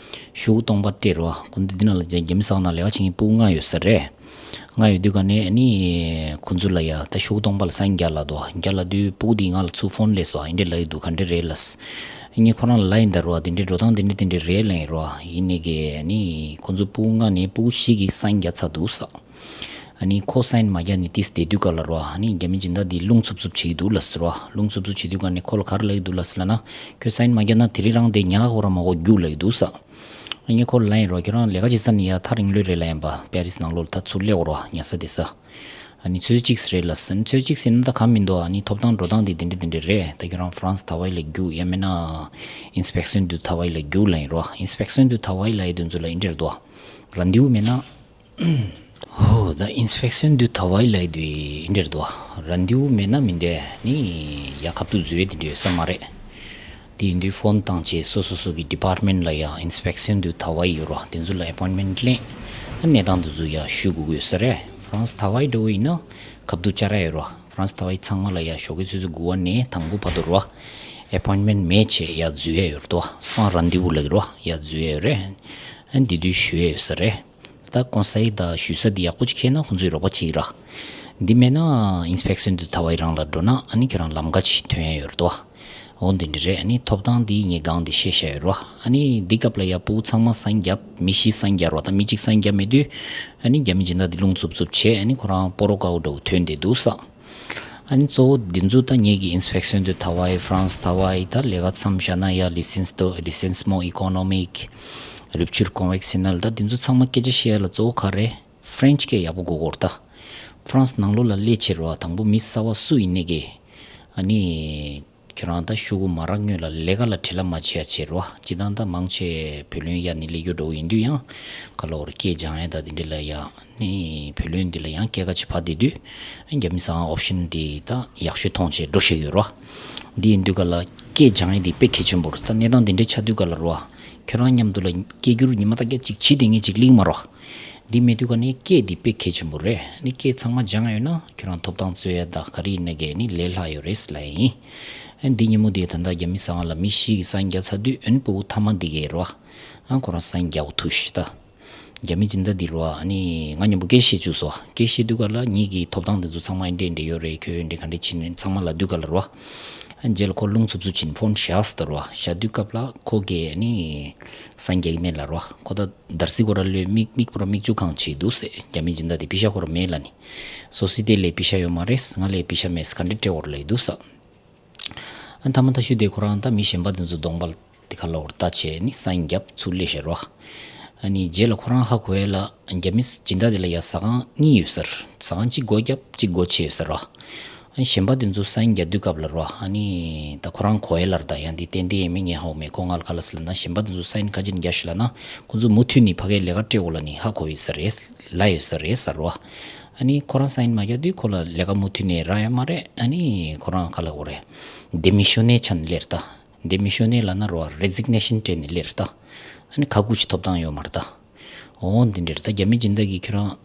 ཤོག་གུ་སྟོང་པ་སྤྲད་རེད་བ། ཁོ་འདི་འདི་ནང་ལ་རྒྱ་རྒྱ་མི་ཟ་ཁང་ནང་ལས་ཀ་བྱེད་མཁན་སྤུ་གུ་ལྔ་ཡོད་ས་རེད། ལྔ་ཡོད་དུས་ག་ནས་ཨ་ནི་ཁོ་ཚོ་ལ་ཡ་ད་ཤོག་གུ་སྟོང་པ་ལ་སའིན་རྒྱག་ལབ་འདུག་རྒྱག་ལབ་དུས་སྤུ་གུ་འདིས་ང་ལ་ཚུར་ཕོན་སླེབས་སོང་། འདི་འདྲ་ལབ་ཀྱི་འདུག་ག་འདྲ་རེད་ལབ། ངས་ཁོ་རང་ལ་ལབ་ཡིན་ད་རེད་བ། འདི་འདྲའི་འགྲོ་སྟངས་འདི་འདྲ་འདི་འདྲ་རེད་ལབ་ཡིན་རེད་བ། ཡིན་ནའི་གི་ཨ་ནི་ཁོ་ཚོ་སྤུ་གུ་ལྔ་ནས་སྤུ་གུ་བཞི་གིས་སའིན་རྒྱག་ཚར་འདུག་ཟེར། ཨ་ནི་ཁོ་སའིན་མ་རྒྱག་ནས་ཏིས་བསྡད་དུས་ག་ལ་རོ། ཨ་ནི་རྒྱ་མི་སྦྱིན་བདག་འདིས་རླུང་འཚུབ་འཚུབ་བྱེད་ཀྱི་འདུག་ལབ་ཟེར་རོ། རླུང་འཚུབ་འཚུབ་བྱེད་དུས་ག་ནས་ཁོ་ལ་ག་རེ་ལབ་ཀྱི་འདུག་ལབ་ཟེར་ལབ་ན། ཁྱོད་སའིན་མ་རྒྱག་ན་དེ་རིང་རང་དེ་ཉག་ཁོ་ར་མ་གོ་རྒྱུགས་ལབ་ཀྱི་འདུག་ཟེར། ཨ་ནི་ཁོ་ལ་ཡིན་རོ། ཁྱོད་རང་ལས་ཀ་བྱེད་ས་ནི་ཡ་ཐག་རིང་ལོས་རེད་ལབ་ཡིན་པ། པེ་རིས་ནང་ལོགས་ལ་ད་ཚུར་སླེབས་རོ། ཉལ་ས་བསྡད་ས། ཨ་ནི་ཚོད་གཅིག་རེད་ལབ་ཟེར། ཚོད་གཅིག་ཟེར་ན་ད་གང་མི་འདུག་ཨ་ནི་ཐོབ་ཐང་འགྲོ་སྟངས་དེ་དེ་འདྲ་དེ་འདྲ་རེད། ད་ཁྱོད་རང་ཧྥ་རན་སི་ཐ་ཝའི་ལ་རྒྱུགས། ཡང་མིན་ན་ཨིན་སི་པེག་སི་ཡོན་དུ་ཐ་ཝའི་ལ་རྒྱུགས་ལབ་ཡིན་རོ། ཨིན་སི་པེག་སི་ཡོན་དུ་ཐ་ཝའི་ལབ་ཡ་དེ་ཚོ་ལ་འདི་འདྲ་རེད་དོ། རན་དེའུ་མེད་ན། ཧོ། ད་ཨིན་སི་པེག་སི་ཡོན་དུ་ཐ་ཝའི་ལབ་ཡ་དེ་འདི་འདྲ་རེད་དོ། རན་དེའུ་མེད་ན་མི་འདོད་ནི་ཡ་ཁ་ཐུག་འཛུལ་ཡ་དེ་འདྲ་ཡོད་ས་མ་རེད། དེ་ཡིན་དུས་ཕོན་བཏང་བྱས་སོ་སོ་སོ་གི་ཌི་པཱར་མེན་ཊི་ལ་ཡ་ཨིན་སི་པེག་སི་ཡོན་དུ་ཐ་ཝའི་ཡོད་རོ། དེ་ཚོ་ལ་ཨེ་པོའིན་མེན་ཊི་ལེན། གནས་སྟངས་དེ་ཚོ་ཡ་ཞུ་དགོས་ཀྱི་ཡོད་ས་རེད། ཧྥ་རན་སི་ཐ་ཝའི་འདྲ་བོ་ཡིན་ན་ཁ་ཐུག་བཅར་ཡ་ཡོད་རོ། ཧྥ་རན་སི་ཐ་ཝའི་ཚང་མ་ལ་ཡ་ཞོགས་ཀའི་ཆུ་ཚོད་དགུ་པ་ནས་དང་པོ་བར་དུ་རོ། ཨེ་པོའིན་མེན་ཊི་མེད་བྱས་ཡ་འཛུལ་ཡ་ཡོད་རེད་དོ། སང་རན་དེའུ་ལབ་ཀྱི་རོ། ཡ་འཛུལ་ཡ་ཡོད་རེད། ཨ་འདི་དུས་ཞུ་ཡ་ཡོད་ས་རེད། ད་ཀོང་སའི་ད་ཞུ་ས་འདི་ཡག་པོ་ཅིག་ཁེལ་ན་ཁོང་ཚོས་རོགས་པ་བྱེད་ཀྱི་ར། འདི་མེད་ན་ཨིན་སི་པེག་སི་ཡོན་དུ་ཐ་ཝའི་རང་ལ་འགྲོ་ན་ཨ་ནི་ཁྱོད་རང་ལམ་ཁ་ཅིག་ཐོན་ཡ་ཡོད་རེད་དོ། འོ་འདི་འདྲ་རེད། ཨ་ནི་ཐོབ་ཐང་འདི་ངས་སྒང་འདི་བཤད་བཞག་ཡོད་རོ། ཨ་ནི་འདི་སྐབས་ལ་ཡ་སྤུ་གུ་ཚང་མ་སའིན་རྒྱབ། མི་བཞི་སའིན་རྒྱབ་རོ། ད་མི་གཅིག་སའིན་རྒྱབ་མེད་དུས་ཨ་ནི་རྒྱ་མི་སྦྱིན་བདག་འདི་རླུང་འཚུབ་འཚུབ་བྱས། ཨ་ནི་ཁོ་རང་སྤོ་རོ་དཀར་པོ་འདྲ་བོ་ཐོན་བསྡད་འདུག་ས། ཨ་ནི་གཙོ་བོ་འདི་ཚོ་ད་ངེད་ཀྱི་ཨིན་སི་པེག་སི་ཡོན་དུ་ཐ་ཝའི་ཧྥ་རན་སི་ཐ་ཝའི་ད་ལས་ཀ་མཚམས་བཞག་ན་ཡ་ལི་སེན་སི་དོ། ལི་སེན་སི་མོ་ཨི་ཀོ་ནོ་མིག་རུབ་ཆུར་ཀོང་ཝེག་སི་ནལ། ད་འདི་ཚོ་ཚང་མ་སྐད་ཆ་བཤད་ཡ་ལ་གཙོ་བོ་ག་རེ། ཧྥ་རན་སི་སྐད་ཡག་པོ་གོ་དགོས་རེད་ད། ཧྥ་རན་སི་ནང་ལོགས་ལ་སླེབས་བྱས་རོ། དང་པོ་མི་གསར་པ་སུ་ཡིན་ནའི་གི་ཨ་ནི་ ཁྱོད་རང་ད་ཤོག་གུ་མ་རག་སྔོན་ལ་ལས་ཀ་ལ་བྲེལ་བ་མ་བྱེད་ཡ་བྱེད་རོགས། སྤྱིར་བཏང་ད་མང་ཆེ་བུ་ལོན་གཡར་ནས་སླེབས་རྒྱུ་འདྲ་བོ་ཡིན་དུས་ཡང་ག་ལབ་དགོས་རེད། སྐད་སྦྱང་ཡ་ད་དེ་འདྲ་ལ་ཡ་ནི་བུ་ལོན་འདི་ལ་ཡང་སྐྱེད་ཀ་ཅིག་བབས་བསྡད་དུས། རྒྱ་མི་ཚོའང་ཨོབ་ཤན་འདི་ད་ཡག་ཤོས་མཐོང་བྱས་འགྲོ་བཞིན་ཡོད་རོགས། འདི་ཡིན་དུས་ག་ལ་སྐད་སྦྱང་ཡ་འདི་དཔེ་གལ་ཆེན་པོ་རེད། ད་གནས་སྟངས་འདི་འདྲའི་ཆགས་དུས་ག་ལ་རོགས། ཁྱོད་རང་མཉམ་དུ་ལ་སྐད་སྒྱུར་ཉི་མ་ལྟར་སྐད་ཅིག་བྱེད་བསྡད་མཁན་ཅིག་སླེབས་མ་རོགས། འདི་མེད་དུས་ག་ནས་སྐད་འདི་དཔེ་གལ་ཆེན་པོ་རེད། ནི་སྐད་ཚང་མ་སྦྱངས་ཡོད་ན་ཁྱོད་རང་ཐོབ་ཐང་རྩོད་ཡ་ད་ག་རེ་ཡིན་ན་གས་ནི་ལས་སླ་ཡོད་རེད་ལབ་ཡ་ཡིན། ཨ་འདི་ཉིན་མོ་འདི་ད་ལྟ་རྒྱ་མི་ཟ་ཁང་ལ་མི་བཞི་གིས་སའིན་རྒྱག་ཚར་དུས་ཨ་ནི་ཕྲུ་གུ་མཐའ་མ་འདི་གས་རེད་བ། ཨ་ཁོ་རང་སའིན་རྒྱག་ཐུབ་ཤི་ད། རྒྱ་མི་སྦྱིན་བདག་འདི་རེད་བ། ཨ་ནི་ང་མཉམ་པོ་སྐད་བཤད་བཅུག་སོང་། སྐད་བཤད་དུས་ག་ལ་ངེད་ཀྱི་ཐོབ་ཐང་འདི་ཚོ་ཚང་མ་ཨེ་འདྲས་འདྲས་ཡོད་རེད། ཁྱོད་ཨེ་འདྲས་ག་འདྲས་ཕྱིན་ནས་ཚང་མ་ལབ་དུས་ག་ལ་རེད་བ། ཨ་རྗེས་ལ་ཁོ་རླུང་འཚུབ་འཚུབ་ཕྱིན་ཕོན་བཞག་སོང་ད་རེད་བ། བཞག་དུས་སྐབས་ལ་ཁོ་གིས་ཨ་ནི་སའིན་རྒྱག་གི་མེད་ལབ་རེད་བ། ཁོ་ད་དར་སི་ཁོ་ར་ལོས་མིག་མིག་པོ་ར་མིག་ཆུ་གང་བྱེད་འདུག་ཟེར། རྒྱ་མི་སྦྱིན་བདག་དེ་པེ་ཤ་ཁོ་ར་མེད་ལབ་ནི། སོ་སི་དེ་ལས་པེ་ཤ་ཡོད་མ་རེད། ང་ལས་པེ་ཤ་མེད། ག་འདྲས་སྤྲད་དགོས་རེད་ལབ་ཀྱི་འདུག་ཟེར། ཨ་མཐའ་མ་ད་ཤུ་དེ་ཁོ་རང་ད་མི་གཞན་པ་དེ་ཚོ་གདོང་པ་དེ་ཁ་ལ་འོར་ལྟ་བྱས་ནི་སའིན་རྒྱབ་ཚུར་སླེབས་ཤག་རོ། ཨ་ནི་རྗེས་ལ་ཁོ་རང་ཧ་གོ་ཡས་ལ་རྒྱ་མི་སྦྱིན་བདག་དེ་ལ་ཡ་ཟ་ཁང་གཉིས་ཡོད་ཟེར། ཟ་ཁང་གཅིག་སྒོ་བརྒྱབ་གཅིག་སྒོ་ཕྱེ་ཡོད་ཟེར་རོ། ཨ་ནི་གཞན་པ་དེ་ཚོ་སའིན་རྒྱག་དུས་སྐབས་ལ་རོ། ཨ་ནི་ད་ཁོ་རང་གོ་ཡས་ལ་ར་ད་ཡང་འདི་ཏན་ཏན་ཡིན་མིན་ངས་ཧ་གོ་མེད། ཁོ་ང་ལ་ཁ་ལ་ཟེར་ལ་ན་གཞན་པ་དེ་ཚོ་སའིན་ཁ་ཅིག་རྒྱག་ཤི་ལ་ན་ཁོ་ཚོ་མུ་མཐུད་ནས་ཕ་གའི་ལས་ཀ་སྤྲད་འོ་ལ་ནི་ཧ་གོ་ཡོད་ས་རེད་ལ་ཡོད་ས་རེད་ཟེར་རོ། ཨ་ནི་ཁོ་རང་སའིན་མ་རྒྱག་དུས་ཁོ་ལ་ལས་ཀ་མུ་མཐུད་ནས་རག་ཡ་མ་རེད། ཨ་ནི་ཁོ་རང་ཁ་ལ་གོ་རེད། ཌེ་མི་ཤོ་ནེ་ཆ་ནས་སླེབས་རེད་ད། ཌེ་མི་ཤོ་ནེ་ལབ་ན་རོ་རེ་ཛིག་ནེ་ཤན་སྤྲད་ནས་སླེབས་རེད་ད། ཨ་ནི་ཁ་ཁུ་ཅིག་ཐོབ་ཐང་ཡོད་མ་རེད་ད། འོ་འདི་འདྲ་རེད་ད། རྒྱ་མི་སྦྱིན་བདག་གིས་ཁྱོད་རང་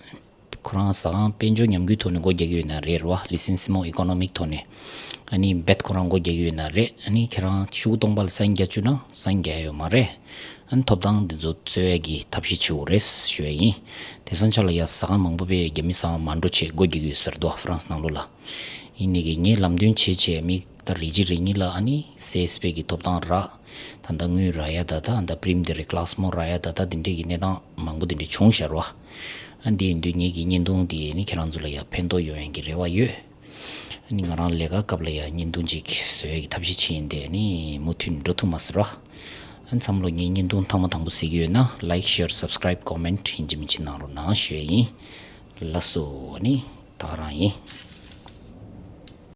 ཁོ་རང་ཟ་ཁང་དཔལ་འབྱོར་ཉམས་རྒུད་ཐོག་ནས་སྒོ་རྒྱག་གི་ཡོད་ན་རེད་རོ། ལི་སེན་སི་མོ་ཨི་ཀོ་ནོ་མིག་ཐོག་ནས། ཨ་ནི་རྦད་ཁོ་རང་སྒོ་རྒྱག་གི་ཡོད་ན་རེད། ཨ་ནི་ཁྱེད་རང་ཤུགས་སྟོང་པ་ལ་སའིན་རྒྱག་བཅུག་ན་སའིན་རྒྱག་ཡ་ཡོད་མ་རེད། ཨ་ནི་ཐོབ་ཐང་འདི་ཚོ་རྩོད་ཡ་གི་ཐབས་ཤེས་བྱེད་དགོས་རེད་ཞུ་ཡ་ཡིན། དེང་སང་ཆ་ལ་ཡ་ཟ་ཁང་མང་པོ་པས་རྒྱ་མི་ཟ་ཁང་མ་འགྲོ་བྱས་སྒོ་རྒྱག་གི་ཡོད་ཟེར་འདུག་ཧྥ་རན་སི་ནང་ལོགས་ལ། ཡིན་ནའི་གི་ངས་ལམ་སྟོན་བྱས་བྱས་མི་ད་རེ་གཅིག་རེ་གཉིས་ལ་ཨ་ནི་སེ་ཨེས་པི་གི་ཐོབ་ཐང་རག་ད་ལྟ་དངུལ་རག་ཡ་ད་ད་ད་པི་རིམ་དེ་རེད། ཀ་ལ་སི་མོ་རག་ཡ་ད་ད་དེ་འདྲས་ཀྱི་གནས་སྟངས་མང་པོ་དེ་འདྲས་བྱུང་ཤག་རོ། ཨ་འདི་ཡིན་དུས་ངེད་ཀྱི་བརྙན་ཐུང་འདི་ནི་ཁྱེད་རང་ཚོ་ལ་ཡ་ཕན་ཐོགས་ཡོང་ཡ་གི་རེ་བ་ཡོད། ཨ་ནི་ང་རང་ལས་ཀ་སྐབས་ལ་ཡ་བརྙན་ཐུང་ཅིག་བཟོ་ཡ་གི་ཐབས་ཤེས་བྱེད་ཡིན་དེ་ནི་མུ་མཐུད་འགྲོ་ཐུབ་མ་སོང་རོ། ཨ་འཚམས་ལོ་ངའི་བརྙན་ཐུང་ཐེངས་མ་དང་པོ་གཟིགས་ཀྱི་ཡོད་ན་ལའིཀ་ཤེར་སབ་སི་ཀ་རའིབ་ཀོ་མེན་ཊི་ཡིན་གཅིག་མིན་གཅིག་གནང་རོགས་གནང་ཞུ་ཡ་ཡིན། ལགས་སོ། ཨ་ནི་ད་ག་རང་ཡིན།